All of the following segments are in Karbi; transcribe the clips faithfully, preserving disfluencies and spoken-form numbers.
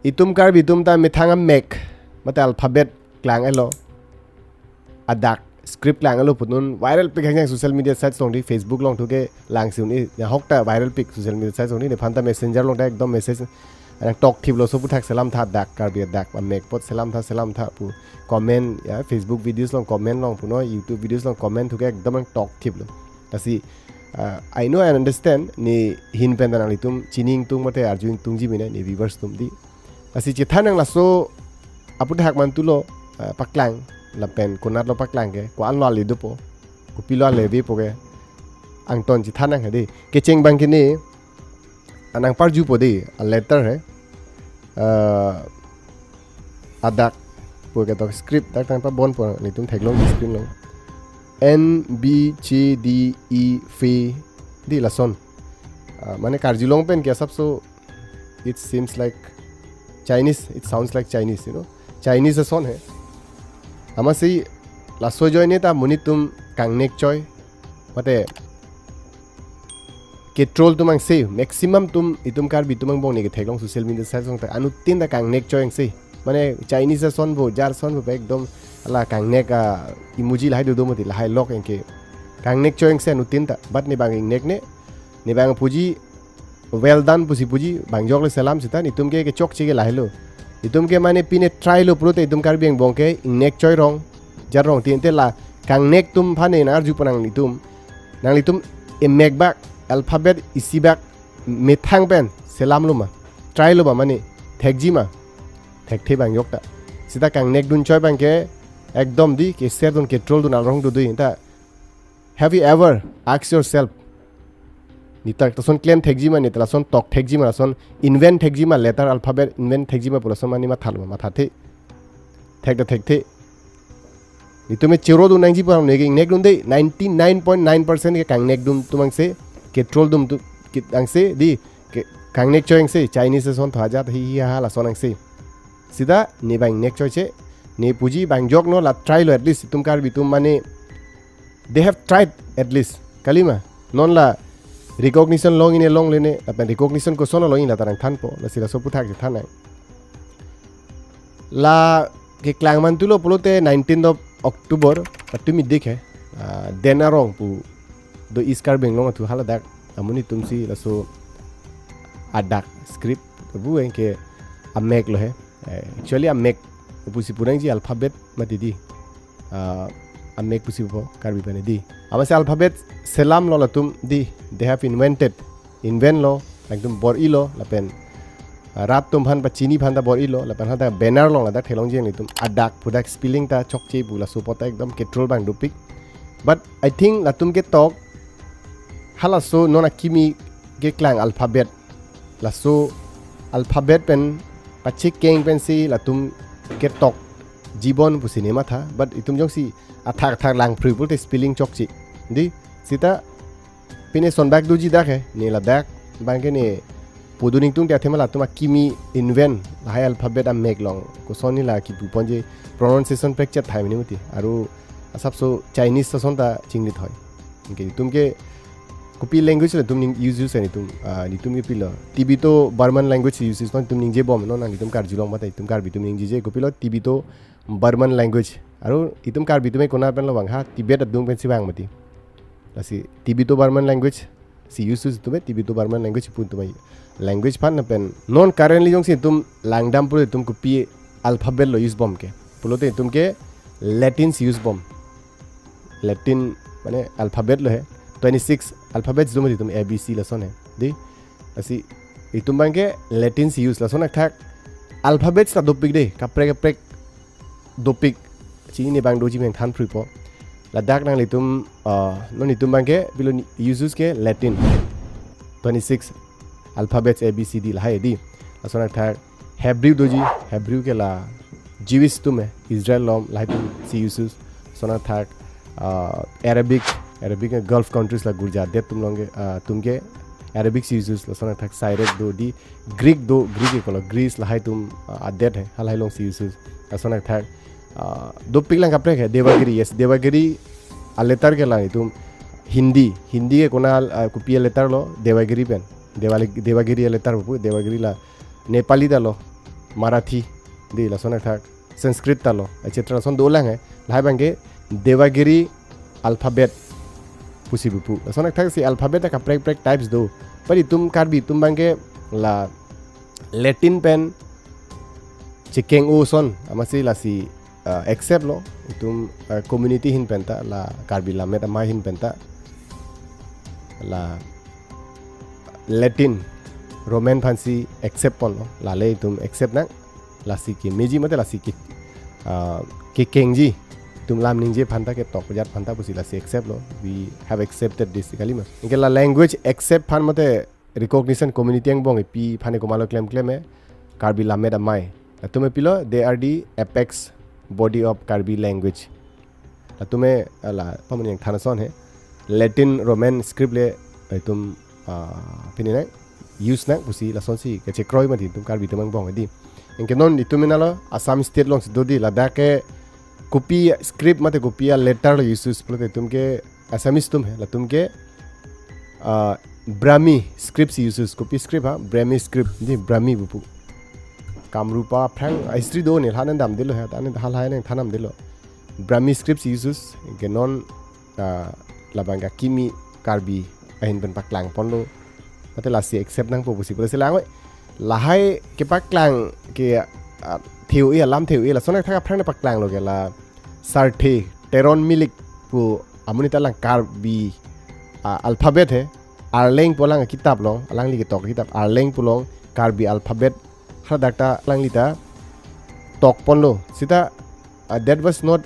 Itum Karbi atum ta methang amek, mate alphabet klang-elo, adak script klang-elo punon viral pik hangjang social media sites along di, Facebook along thu ke langsi un-e, nahok ta viral pik social media sites along di, nephan ta Messenger along ta ekdom message nangtok thiplo, laso aphuthak selam tha, dak Karbi adak amek apot selam tha, selam tha pu comment, ya, Facebook videos along comment along punon, YouTube videos along comment thu ke ekdom nangtok thiplo. Lasi, uh, I know and understand, ne ahin pen ta nanglitum chini ingtung mate arju ingtungji mene, ne viewers atum di. Lasi chethan nang laso aphuthak mantulo, uh, paklang, lapen konatlo paklang ke, ko-anlo ale dopo, kopilo ale avepo ke, angton chethan nang hedi. Kecheng abang ke ne, anang parjupo di, a letter he. Uh, adak pu ketok script dak tang pabonpo, netum theklong di screen along. N B C D E F di lason. Uh, mane karjulong pen ke asapso, it seems like Chinese, it sounds like Chinese, you know. Chinese ason he. Amatsi laso ajoine ta monit atum kangnek choi, mate ke-troll atum angse, maximum atum, itum Karbi atum angbong ne ketheklong social media sites along ta anuttin ta kangnek choi angse. Mane Chinese ason bo, jar ason bo, ekdom hala kangnek a-emoji lahai dodo mati, lahai lok anke. Kangnek choi angse anuttin ta, but ne abang ingnek ne, ne abang puji, well done pusi puji, bang jokle selam seta, netum ke kechokche ke lahelo. Itum ke mane pine try lo pulote itum Karbi angbong ke ingnek choi rong, jar rong tin te la kangnek atum aphan ne nang arjupo nanglitum. Nanglitum emek bak, alphabet isi bak, methang pen selamlo ma, try lo ma, mane thekji ma, thekthe abang yok ta. Seta kangnek dun choi abang ke ekdom di, keser dun, ke-troll dun arong do dui ta. Have you ever asked yourself, ne ta lason claim thekji ma, ne ta lason tok thekji ma, lason invent thekji ma, letter alphabet invent thekji ma pu lason mane mathalo ma? Mathathe. Thek ta thekthe. Netum me chero dun nangji pu ne ke ingnek dun de, ninety-nine point nine percent ke kangnek dun atum angse, ke-troll dun atum ke angse di, ke kangnek choi angse, Chinese ason tho ajat hi hi ha ha lason angse. Seta ne abang ingnek choiche, ne puji bang jokno, la try lo at least, itum Karbi atum mane, they have tried at least. Kalima, non la recognition long-ine longle ne, lapen recognition koson long-ine la ta nangthanpo, lasi laso aphuthak chethan nang. La keklang mantulo pulote nineteenth of October, patumi dik he, ah, Den Arong pu do East Karbi Anglong athu haladak, amonit atumsi laso adak script bu anke amek lo he. Eh, actually amek pusi pu nangji alphabet mati di. Ah, amek pusi pu Karbi pen di. Amatsi alphabet selamlo latum di, they have invented. Invent lo, latum bor-ilo, lapen, ah, rat atum aphan pachini aphan ta bor-ilo, lapen hata banner along ladak theklongji nelitum, adak pu dak spelling ta chokche pu, laso apot ta ekdom ke-troll abang dopik. But I think latum ketok, halaso non akimi keklang alphabet, laso alphabet pen pachekeng pensi latum ketok jibon pusi ne matha, but itum jongsi athak athak lang phri pulote spelling chokche. Di, seta pine son bak doji dak he, ne ladak abang ke ne pudun ingtung dia thema latum akimi invent lahai alphabet amek along, koson ne la kipu ponji, pronunciation prekchet thai mene mati, aru asapso Chinese ason ta chinglit hoi. Anke itum ke kopi language latum ning use use netum, ah, netum ke pilo, Tibeto Burman language use use, non itum ningje bom, non nang itum karjulong mate itum Karbi atum ningjeje, kopilo Tibeto Burman language. Aru itum Karbi atum ke konat pen lo vang ha, Tibet adung pensi vang mati. Lasi Tibeto Burman language si use use itum, Tibeto Burman language pu itum language aphan na pen. Non currently jongsi itum langdam pulo itum kopi alphabet lo use bom ke pulote itum ke Latin si use bom. Latin mane alphabet lo he. Twenty-six alphabets do mati itum, A B C lason he. Di, lasi itum abang ke Latin si use, lason athak alphabets ta dopik de, kaprek kaprek dopik. Chini ne abang doji nangthan phripo. Ladak nanglitum, ah, non itum abang ke pilo use use ke Latin. Twenty-six alphabets A B C D lahai di. Lason athak Hebrew doji, Hebrew ke la Jewish atum he, Israel along lahai atum si use use. Lason athak, ah, Arabic, Arabic ke Gulf countries la girja adet atum along ke, ah, atum ke Arabic si use use. Lason athak Syriac do di, Greek do, Greek ke kolo Greece lahai atum, ah, adet he, halahai along si use use. Lason athak, ah, dopik lang kaprek he, Devagiri, yes, Devagiri a letter ke lang itum, Hindi, Hindi ke konat, ah, kopi a letter lo, Devagiri pen. Devali-, Devagiri a letter pu, Devagiri la Nepali ta lo. Marathi, di lason athak Sanskrit ta lo, et cetera lason dolang he. Lahai abangke Devagiri alphabet pusi bupu. Lason athak si alphabet ta kaprek prek types do. Padi itum Karbi atum abangke la Latin pen chekeng-o ason, amatsi lasi, ah, accept lo, itum, ah, community ahin penta, la Karbi Lammet Amei ahin penta, la Latin, Roman aphansi accept ponlo, lale itum accept nang, lasi kemeji mate lasi ke, ah, kekengji, itum lam ningje aphanta, ketok pejat aphanta pusi lasi accept lo, we have accepted this, kalima. Anke la language accept aphan mate recognition community angbong ipi aphan ke komatlo klem klem he, Karbi Lammet Amei. Latum ke pilo, they are the apex body of Karbi language. Latum ke, ala, pamun yang thana ason he, Latin Roman script le, itum, ah, pini nang, use nang pusi lasonsi kachekroi mati itum Karbi atum angbong di. Anke non itum inalo Assam state alongsi do di, ladak ke kopi script mate kopi a letter lo uses pulote itum ke Assamese atum he, latum ke, ah, Brahmi script si uses, kopi script ha, Brahmi script, di Brahmi bupu. Kamrup aphrang, ah, history do ne, halanan damdelo he, ta ne hal hai ne thanam delo. Brahmi script si uses, anke non, ah, labang ke kimi Karbi ahin pen paklang ponlo. Mate lasi accept nangpo pusi pulo si lang oi. Lahai kepaklang ke, ah, theo-i alam theo-i lason athak aphrang ne paklang lo ke la Sarthe Teron Milik pu amonit ta lang Karbi, ah, alphabet he. Arleng pu alang kitap along, alangli ketok kitap Arleng pu along Karbi alphabet hadak ta alangli ta tok ponlo. Seta, ah, that was not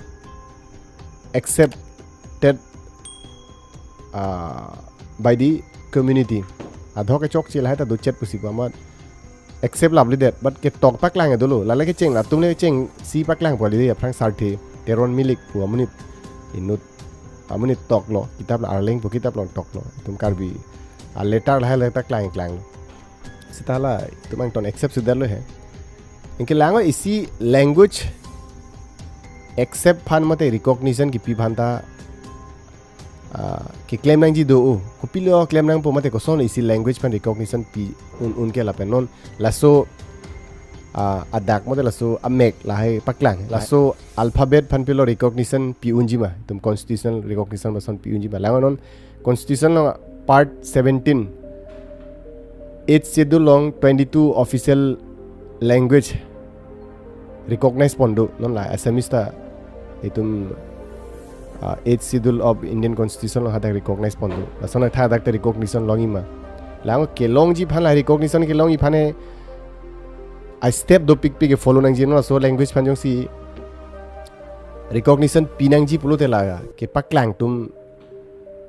accepted, ah, by the community. Adhok kechokche lahai ta dochet pusi pu amat accept lapledet, but ketok paklang dolo. Lale kecheng, latum le kechengsi paklang po le aphrang Sarthe Teron Milik pu amonit inut, amonit toklo, kitap la Arleng pu kitap along toklo. Itum Karbi a letter lahai letter klang klanglo. Seta la itum angton accept sudetlo he. Anke lang oi, isi language accept aphan mate recognition kipi aphanta, ah, keklem nangji do-o. Kopilo klem nangpo mate koson isi language aphan recognition pi un un ke lapen non laso, ah, adak mate laso amek lahai paklang. Laso alphabet aphan pilo recognition pi unji ma, itum constitutional recognition lason pi unji ma. Lang oi, non constitution along part seventeen, eighth schedule along twenty-two official language recognize pon do, non la Assamese ta itum, ah, eighth schedule of Indian Constitution along hadak recognize pon do. Lason athak hadak ta recognition longji ma. Lang oi, kelongji aphan, la recognition kelongji aphan he a step dopikpik ke follow nangji, non laso language aphan jongsi recognition pi nangji pulote la kepaklang atum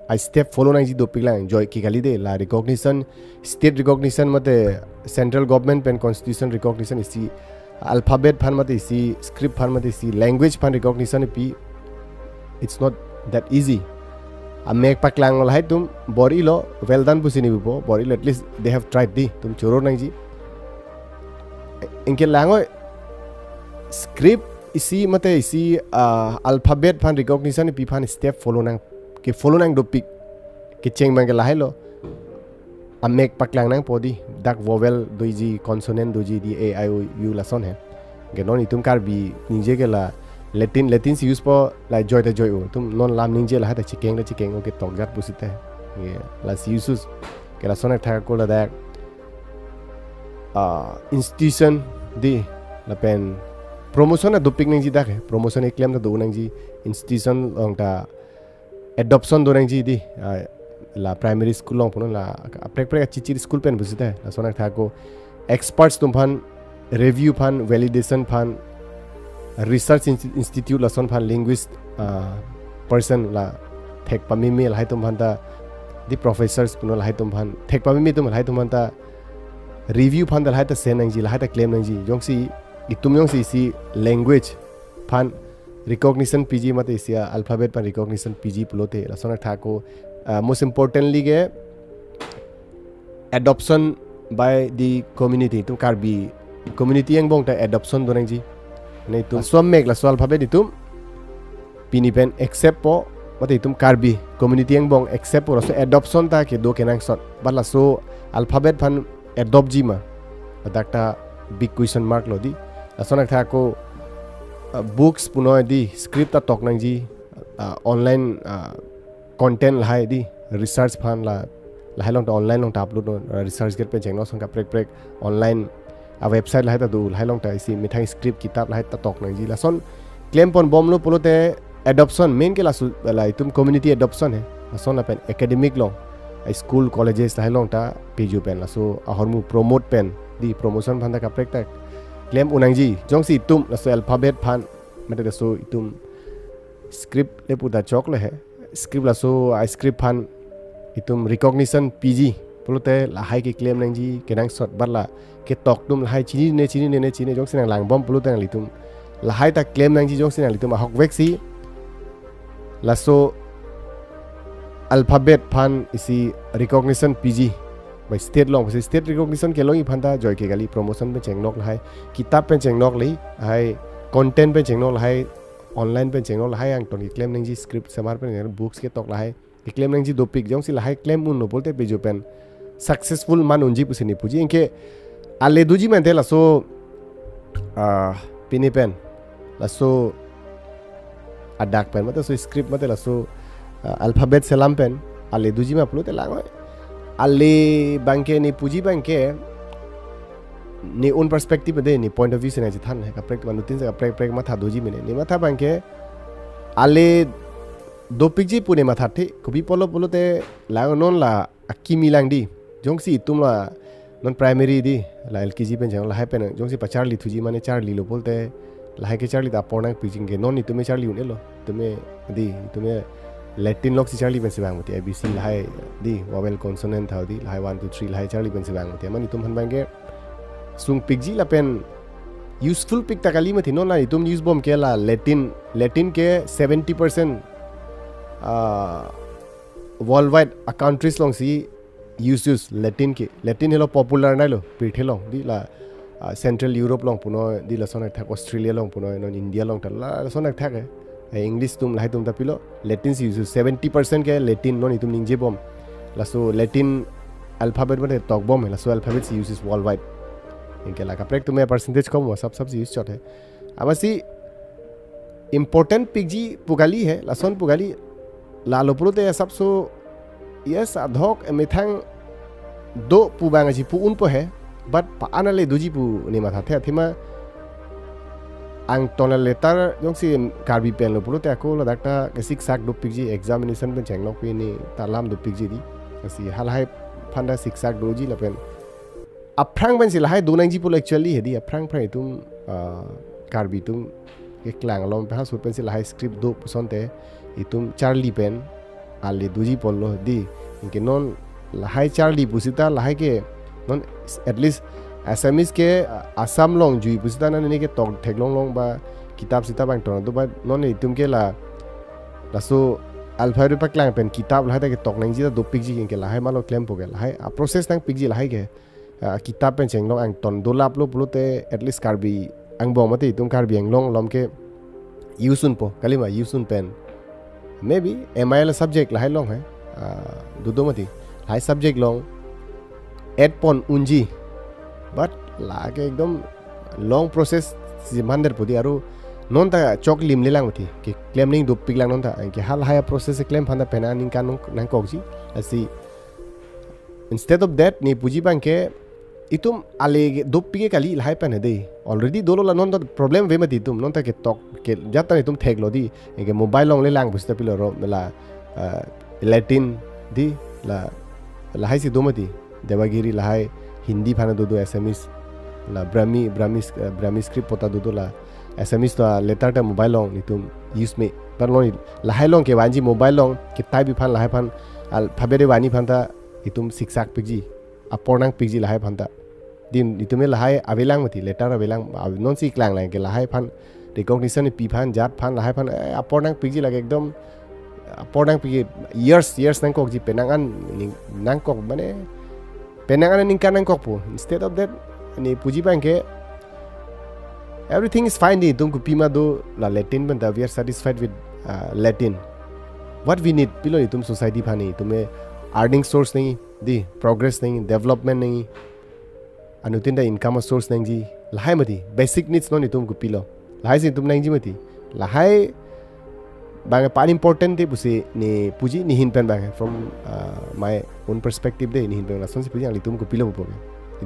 a step follow nangji dopiklang, joi ke kalide. La recognition, state recognition mate central government pen constitution recognition isi alphabet aphan mate isi script aphan mate isi language aphan recognition pi, it's not that easy. Amek paklang lahai atum bor-ilo, well done pusi ne bupo, bor-ilo, at least they have tried di, itum choro nangji. Anke lang oi, script isi mate isi, ah, alphabet aphan recognition pi aphan step follow nang, ke follow nang dopik kecheng abangke lahailo. Amek paklang nangpo di, dak vowel doji, consonant doji di, A, I, O, U lason he. Anke non itum Karbi ningje ke la Latin, Latin si use po, la joi ta joi-o. Itum non lam ningje lahai ta chekeng ta chekeng-o, ketok jat pusita. Anke lasi use ke lason athak ako ladak, ah, institution di lapen promotion ta dopik nangji dak he. Promotion keklem ta do nangji, institution along ta adoption do nangji di, ah, la primary school along punon, la kaprek prek chichir school pen pusita. Lason athak ako experts atum aphan review aphan, validation aphan, research insti-, institute lason aphan, linguist, ah, person la thek pameme lahai atum aphanta, di professors punon lahai atum aphan, thek pameme atum lahai atum aphanta review aphan ta lahai ta send nangji, lahai ta claim nangji. Jongsi itum jongsi isi language aphan recognition piji mate isi alphabet aphan recognition piji pulote, lason athak ako, ah, most importantly ke adoption by the community, itum Karbi community angbong ta adoption do nangji. Mane itum laso amek, laso alphabet itum pini pen accept po, mate itum Karbi community angbong accept po, laso adoption ta kedo kenangsot. But laso alphabet aphan adopt ji ma, ladak ta big question mark lo di. Lason athak ako, uh, books punoi di, script ta tok nangji, uh, online, uh, content lahai di, research aphan la, lahai along ta online along ta upload non, uh, research gate pen chengno ason kaprek prek online, a website lahai ta do, lahai along ta isi methang script kitap lahai ta tok nangji. Lason klem pon bomlo pulote adoption main ke laso la itum community adoption he. Lason lapen academic along, a school colleges lahai along ta peju pen laso ahormu promote pen di, promotion aphan ta kaprek ta klem un nangji. Jongsi itum laso alphabet aphan, mate laso itum script le pu ta choklo he. Script laso a script aphan itum recognition piji pulote lahai keklem nangji kenangsot, bat la ketok atum lahai chinine chinine ne chini, jongsi nanglang bom pulote nanglitum lahai ta klem nangji. Jongsi nanglitum ahok vek si laso alphabet aphan isi recognition piji by state along, si state recognition kelongji aphan ta joike kali, promotion pen chenglok lahai, kitap pen chenglok lahai, content pen chenglok lahai, online pen chenglok lahai, angton keklem nangji, script semar pen books ketok lahai keklem nangji dopik. Jongsi lahai klem unlo pulote peju pen successful man unji pusi ne puji. Anke ale doji mante laso, ah, pini pen laso adak pen mate laso script mate laso, ah, alphabet selam pen ale doji ma pulote lang oi. Ale abangke ne puji abangke ne own perspective de, ne point of view si nangchethan he, kaprek mane tin se kaprek prek matha doji mene. Ne matha abangke ale dopikji pu ne mathathe, kopi apotlo pulote lang non la akimi lang di. Jongsi itum la non primary di, la L K G pen cheng lahai pen jongsi pacharli thuji mane charlilo pulote lahai kecharli ta apor nangpikji, anke non itum charli un-elo. Itum di, itum Latin lok si charli pensi vang mati, A B C lahai di, vowel consonant thau di, lahai one two three lahai charli pensi vang mati. Mane itum aphan abangke sungpikji lapen useful pik ta kali mati. Non la itum use bom ke la Latin, Latin ke seventy percent, ah, worldwide a countries along si use, use Latin ke. Latin helo popular nailo, pirthe along di la, ah, Central Europe along punoi di, lason athak Australia along punoi, non India along ta la, lason athak he. Eh, English atum lahai atum ta pilo, Latin si use, seventy percent ke Latin, non itum ningje bom. Laso Latin alphabet mane tok bom he, laso alphabet si use worldwide. Anke la kaprek atum percentage kom, sab sab si use chot he. Amatsi important pikji pu kali he, lason pu kali, lalo pulote asapso, yes, adhok emethang do pu abang aji pu unpo he, but pa-an ale doji pu ne mathathe. Athema angton a letter jongsi Karbi penlo pulote ako ladak ta kesiksak dopikji, examination pen chenglok pen ne ta alam dopikji di. Lasi halahai aphan ta siksak doji lapen aphrang pensi lahai do nangji pulo actually he di, aphrang aphrang itum, ah, Karbi atum keklang along pen ha sur pensi lahai script do pusonte itum charli pen ale doji pulo di. Anke non lahai charli pusita lahai ke non at least Assamese ke, ah, Assam along jui pusita nane ketok theklong long ba kitap sitap angton do ba, non itum ke la laso alphabet paklang pen kitap lahai ta ketok nangji ta dopikji, anke lahai malo klempo ke, lahai a process nangpikji lahai ke. Ah, kitap pen chenglok angton dolaplo pulote at least Karbi angbong mati, itum Karbi Anglong along ke use unpo, kalima use un pen. Maybe M I L subject lahai along he, ah, dodo mati. Lahai subject along add pon unji. But lake ekdom long process si manderpo di, aru non ta choklim lelang mati. Keklem ning dopik lang non ta. Anke halahai process klem aphan ta penang aningkan nang, nangkokji. Lasi instead of that, ne puji abangke itum ale dopik ke kali lahai pen he de. Already dolo la, non ta problem ave mati itum, non ta ketok ke jat ta itum theklo di. Anke mobile along lelang pusita pilo ro la, ah, Latin di la, lahai si do mati. Devagiri lahai Hindi aphan dodo, Assamese la Brahmi, Brahmi, ah, Brahmi script pu ta dodo, la Assamese ta letter ta mobile along itum use me. But non lahai along kevanji, mobile along ke type aphan, lahai aphan alphabet vanji aphan ta itum siksak pikji, apor nangpikji lahai aphan ta. Di itum lahai avelang mati, letter avelang, av-, non si klang lang ke lahai aphan recognition pi aphan, jat aphan, lahai aphan, eh, apor nangpikji lake ekdom apor nangpikji, years, years nangkokji, penang an ning, nangkok mane penang an aningkan nangkokpo. Instead of that, ne puji abangke everything is fine di, itum kopima do la Latin pen ta we are satisfied with, uh, Latin. What we need, pilo itum society aphan, itum earning source nangji di, progress nangji, development nangji, anuttin ta income source nangji, Lahai mati, basic needs non itum kopilo. Lahai si itum nangji mati. Lahai bang pan important te pusi ne puji nehin pen bang from uh, my own perspective de nehin pen lason si puji nanglitum kopilo pupo ke.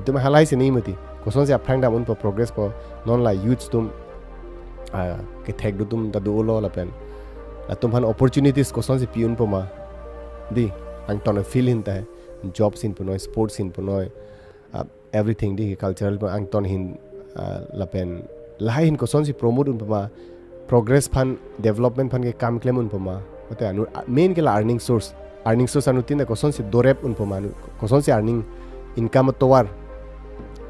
Itum halahai si ne mati. Kosonsi aphrang dam unpo progress po non la youths atum uh, kethek do atum ta dolo lapen. Latum aphan opportunities kosonsi pi unpo ma. Di angton field ahin ta jobs ahin punoi, sports ahin punoi. Uh, everything di cultural angton ahin uh, lapen lahai ahin kosonsi promote unpo ma progress aphan development aphan ke kam klem unpo ma mate anu main ke la earning source earning source anuttin ta kosonsi dorep unpo ma anu kosonsi earning income atovar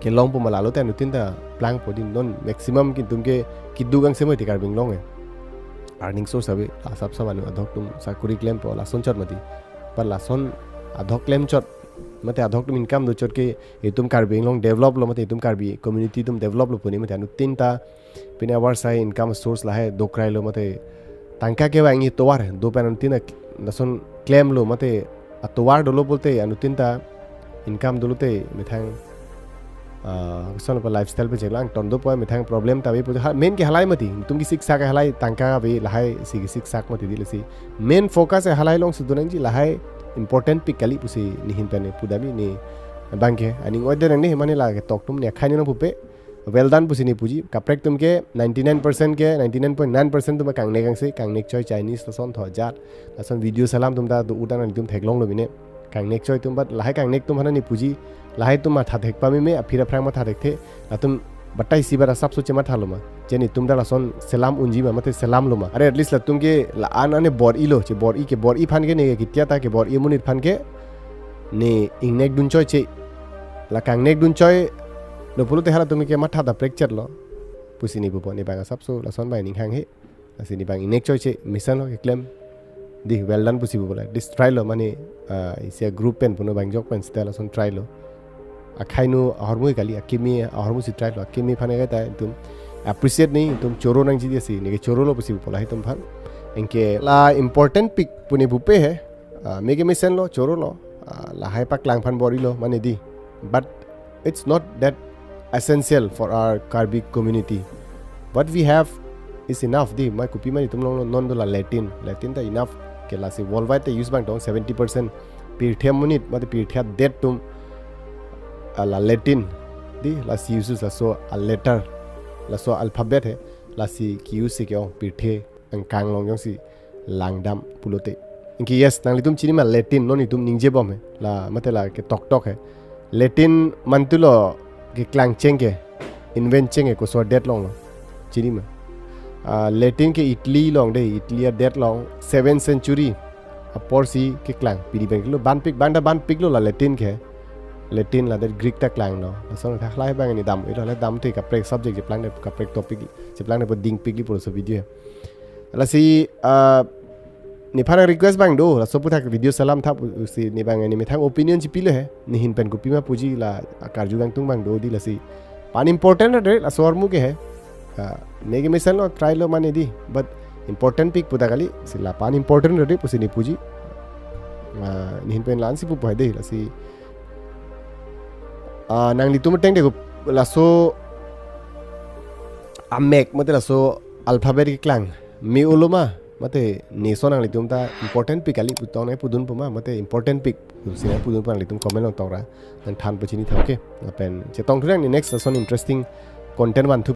kelongpo ma lalo te anuttin ta plangpo di non maximum ke itum ke keduk angse mati Karbi Anglong e earning source ave asap asap anu adhok atum sakuri klempo lason chot mati pa lason adhok klem chot mate adhok atum income do chot ke itum Karbi Anglong develop lo mate itum Karbi community atum develop lo pu ne mate anuttin ta pine avarsai income source lahai dokrai lo mate tangka kevangji tovar do pen anuttin ta lason klem lo mate atovar dolo pulote anuttin ta income dolo te methang uh, kosonlo pa lifestyle pen cheklo angton dopo methang problem ta ave pu ha main ke halai mati itum ke siksak halai tangka ave lahai si ke siksak mati di lasi main focus e halai alongsi do nangji lahai important pik kali pusi nehin pen pudam ne bang ke aning oi de nangne mane la ketok atum ne akhai ne nangpupe well done pusi ne puji kaprek atum ke ninety nine percent ke ninety nine point nine percent atum kangnek angse kangnek choi Chinese lason tho jat lason video salam atum ta do utan atum theklonglo mine kangnek choi atum but lahai kangnek atum aphan ne puji lahai atum matha thek pameme aphir aphrang matha thekthe atum batai si bara sap so chematha lo ma je netum ta lason selam unji ma mate selam lo ma are at least latum ke la an ane bor-ilo che bor-i ke bor-i aphan ke ne ke kitia ta ke bor-i amonit aphan ke ne ingnek dun choi che la kangnek dun choi lo pulote hala atum ke matha ta prekchet lo pusi ne pupo ne bang asap so lason bai ning hanghe lasi ne bang ingnek choi che mesen lo keklem di well done pusi pupo la dis try lo mane uh, isi agroup pen puno bang jok pen sita lason try lo akhai nu ahormu kali akimi ahormu si try lo akimi aphan ke ta itum appreciate ne itum choro nangji di si ne ke choro lo pusi pupo lahai atum aphan anke la important pik pu ne pupe he uh, mege mesen lo choro lo uh, lahai paklang aphan bor-ilo mane di but it's not that essential for our Karbi community. What we have is enough di mai kopi mai itum along non do la latrine latrine ta enough ke lasi worldwide ta use bang tong seventy percent pirthe amonit mate pirthe adet atum uh, la latrine di lasi uses laso a letter laso alphabet he lasi ke use ke ong pirthe angkang along jongsi langdam pulote anke yes nanglitum chini ma latrine non itum ningje bom he la mate la ke tok tok he latrine mantulo keklang cheng ke invent cheng ke koso adet along lo chini ma uh, latrine ke Italy along de Italy adet along seventh century apor si keklang pini pen kilo banpik banda banpik lo la latrine ke latrine la det Greek ta klang lo lason tha khlai bang ne dam ilo la dam te kaprek subject cheplang de kaprek topic cheplang de ding pik di pulo so video lasi uh, nephan request bang do laso aputhak video salam thap si ne bang ne methang opinion chipilo he nehin pen kopi ma puji la akarju kangtung bang do di lasi pan important re laso ahormu ke he uh, mege mesen lo try lo mane di but important pik puta kali si la pan important re pusi ne puji uh, nehin pen lan si pupo he de lasi uh, nanglitum ateng de laso amek mate laso alphabet keklang me-olo ma mate neso nanglitum ta important pik kali putong ne pudunpo ma mate important pik si ne pudunpo nanglitum comment along tokra nangthan pachini thap ke lapen chetong thunang ne next lason interesting content vanthu